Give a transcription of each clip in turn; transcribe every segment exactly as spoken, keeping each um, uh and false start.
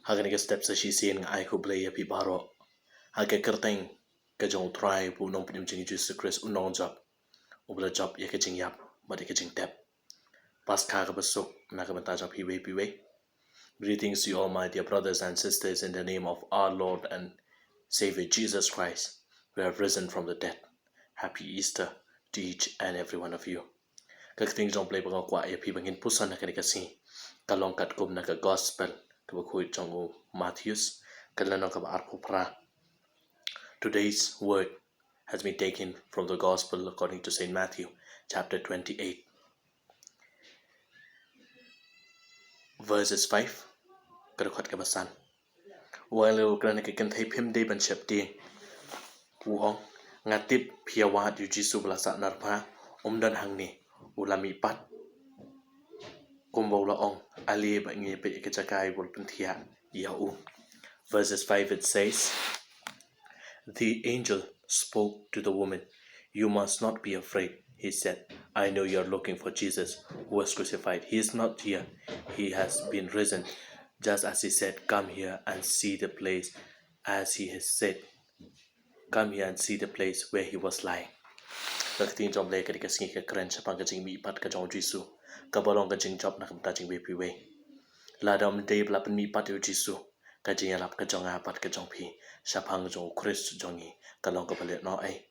Ha kane ka step sa shisien nga ai khublei ïa phi baroh ha ka kyrteng ka jong U Trai bad U Nongpynim jong ngi Jisu Khrist, U Nongjop, uba la jop ïa ka jingïap bad ïa ka jingtep. Paskha kaba suk na ka bynta jong phi iwei pa iwei. Greetings to you all, my dear brothers and sisters, in the name of our Lord and Savior Jesus Christ, who have risen from the dead. Happy Easter to each and every one of you. Ka ktien jong U Blei ba nga kwah ïa phi ba ngin puson ha kane ka sngi ka long katkum na ka Gospel kaba khuid jong u Mathaios, ka lynnong kaba arphew phra. Today's word has been taken from the Gospel according to Saint Matthew, chapter twenty-eight, verses five, ka dkhot kaba san. Wat la u kren ha ka kynthei, phim dei ban sheptieng. U ong, nga tip phi ïa wad ïa u Jisu ba la sahnarphna, um don hangne, u la mihpat. Kumba u la ong, ale ba ngi peit ïa ka jaka ba u la pynthiah ïa u. Verses five, it says, the angel spoke to the woman. You must not be afraid, he said. I know you are looking for Jesus who was crucified. He is not here. He has been risen, just as he said. Come here and see the place as he has said. Come here and see the place where he was lying. Ka ktien jong U Blei ka dei ka sngi ka kren shaphang ka jingmihpat ka jong u Jisu, kaba long ka jingjop na ka bynta jong iwei pa iwei. Lada ym dei ba la pynmihpat ïa u Jisu, ka jingïalap ka jong nga bad ka jong phi shaphang jong u Khrist jong ngi ka long kaba lehnoh ei.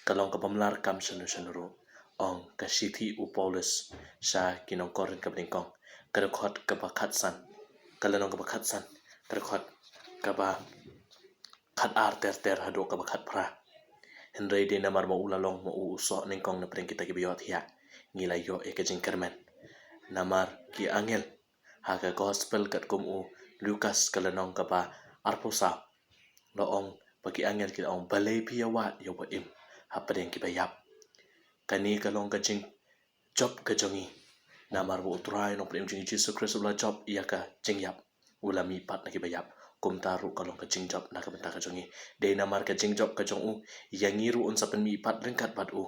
Ka long kaba ym lah kam shano shano ruh. Ong ka shithi u Paulus sha ki nong Korinth kaba nyngkong, ka dkhot kaba khatsan, ka lynnong kaba khatsan, ka dkhot kaba khatar ter ter haduh kaba khatphra. Hynrei dei namar ma u la long ma u u soh nyngkong na pdeng kita kiba ïohthiah, ngi la ïoh ïa ka jingkyrmen. Namar ki angel, ha ka Gospel katkum u Lukas ka lynnong kaba arphew saw, la ong ba ki angel ki la ong, balei phi ïa wad ïa uba im ha pdeng kiba ïap. Kane ka long ka jingjop ka jong ngi. Namar ba u Trai Nongpynim jong ngi Jisu Khrist u la jop ïa ka jingïap, u la mihpat na kiba ïap. Kumta ruh ka long ka jingjop na ka bynta ka jong ngi. Dei namar ka jingjop ka jong u, ïa ngi ruh un sa pynmihpat ryngkat bad u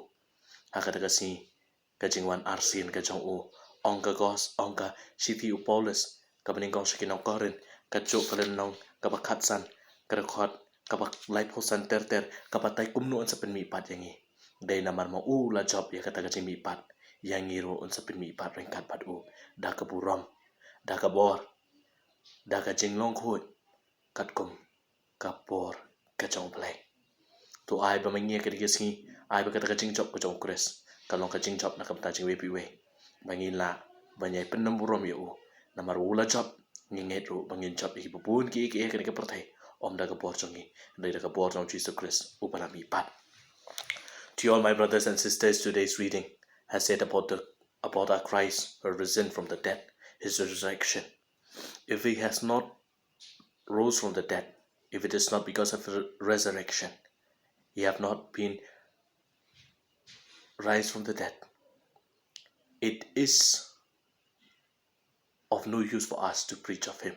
ha kata ka sngi ka jingwan arsien ka jong u. Ong ka gos, ong ka shithi u Paulus kaba nyngkong sha ki nong Korinth, kajuh ka lynnong kaba khatsan, ka dkhot kaba laiphew san ter ter, ka batai kumno un sa pynmihpat ïa ngi. Dei namar ma u la jop ïa kata ka jingmihpat, ïa ngi ruh un sa pynmihpat ryngkat bad u da ka burom, da ka bor, da ka jinglong khuid katkum ka bor ka jong U Blei. To ai ba ma ngi ha kane ka sngi, ai ba kata ka jingjop ka jong u Khrist ka long ka jingjop na ka bynta jong iwei pa iwei, ba ngin lah ban ïai pyndem burom ïa u. Namar u la jop, ngi ngeit ruh ba ngin jop ïa kiba bun kiei kiei ha kane ka pyrthei, ym da ka bor jong ngi, hynrei da ka bor jong u Jisu Khrist uba la mihpat. To you all, my brothers and sisters, today's reading has said about the, about our Christ who risen from the dead, his resurrection. If he has not rose from the dead, if it is not because of re-, resurrection, he have not been rise from the dead, it is of no use for us to preach of him.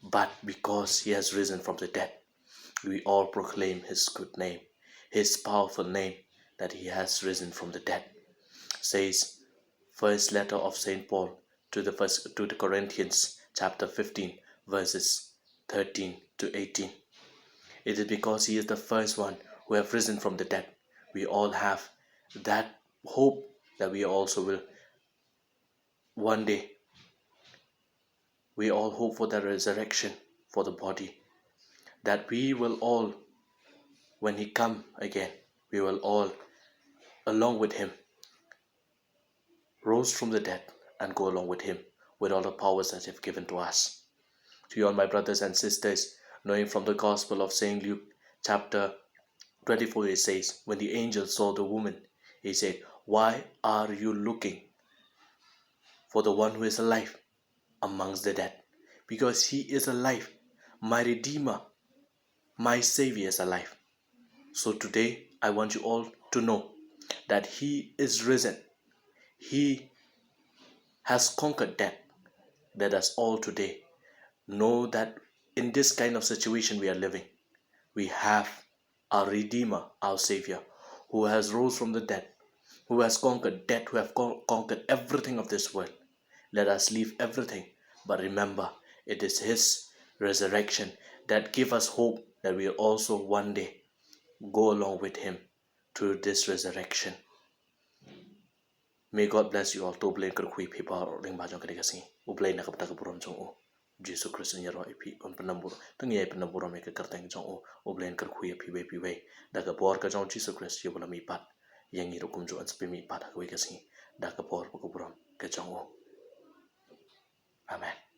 But because he has risen from the dead, we all proclaim his good name, his powerful name, that he has risen from the dead. Says first letter of Saint Paul to the first, to the Corinthians, chapter fifteen, verses thirteen to eighteen. It is because he is the first one who have risen from the dead. We all have that hope that we also will one day. We all hope for the resurrection for the body, that we will all, when he come again, we will all, along with him, rose from the dead and go along with him with all the powers that he have given to us. To you all, my brothers and sisters, knowing from the Gospel of Saint Luke, chapter twenty-four, it says, when the angel saw the woman, he said, why are you looking for the one who is alive amongst the dead? Because he is alive. My Redeemer, my Savior is alive. So today, I want you all to know that he is risen. He has conquered death. Let us all today know that in this kind of situation we are living, we have our Redeemer, our Savior, who has rose from the dead, who has conquered death, who have con-, conquered everything of this world. Let us leave everything, but remember, it is his resurrection that give us hope that we will also one day go along with him through this resurrection. May God bless you all. To U Blei un kyrkhu ïa phi baroh lyngba jong kane ka sngi. U Blei na ka bynta ka burom jong u Jisu Khrist un ïaroh ïa phi, un pynnang burom. To ngin ïa pynnang burom ïa ka kyrteng jong u. U Blei un kyrkhu ïa phi uwei pa uwei da ka bor ka jong u Jisu Khrist, ïa u ba la mihpat ïa ngi ruh kumjuh, un sa pynmihpat ha kawei ka sngi da ka bor bad ka burom ka jong u. Amen.